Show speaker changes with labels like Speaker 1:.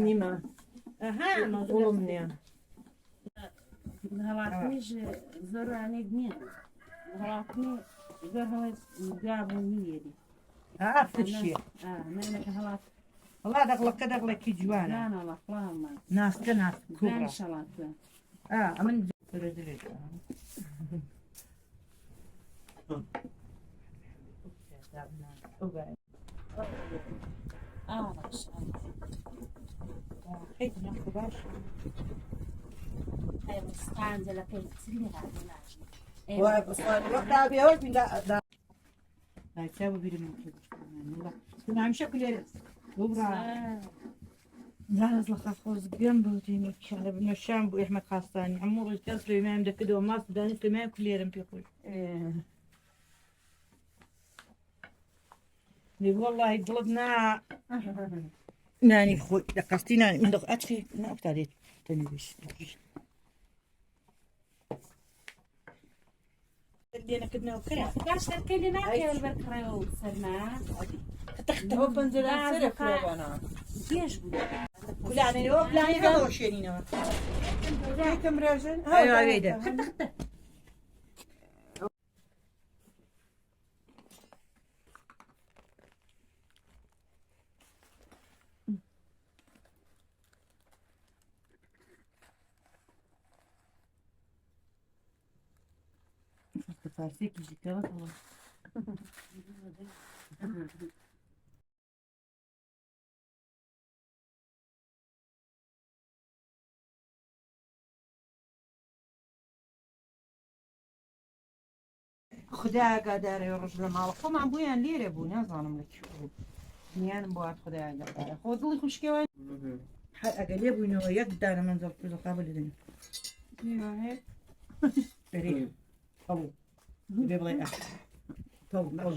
Speaker 1: نیمە گوڵم نییە.
Speaker 2: هەڵاتنیش زۆرانێک نییە هەڵاتنی زۆر هەڵێ دوابوو نییەری هەڵات
Speaker 3: وڵا دەغڵەکە دەغڵێکی جوانە ناسکە ناسک کوبڕە ئەمن خۆزگەم بوتینی کارە بنەشان بوو ئەحمەد خاستانی هەموو ڕۆژ کەس لێمام دەکردەوە ماست دانی سلێمان کولێرم پێ خۆش والله دڵت نا نانی بخۆی لە قەستی نانی من دەخ ئەتفی نافتارێت تەنیش لێنەکردنەوە کرا
Speaker 2: باش دەرکەی لێ ناکەوێت بەر کڕێ و سەرما
Speaker 1: ئەوە پەنجەرە سەرە فرەوانە
Speaker 2: گێژ بوو
Speaker 3: کولانەوە پلانی هەڵەوەشێنینەوە
Speaker 1: یەکەم ڕێژن
Speaker 3: ئەوێدە فارسێکی ژیکەوە خدا ئاگادارە ڕۆژ لە ماڵە خۆمان بۆیان لێرە بوو نازانم لە کوێ بوو نیانم بۆ هات خدا ئاگادارە خۆ دڵی خوشکەوە هەر ئەگەر لێ بووینەوە یەک دانە مەنزڵ قابل دەدەین ئەرێ ئەو بێ بڵێ ئەو.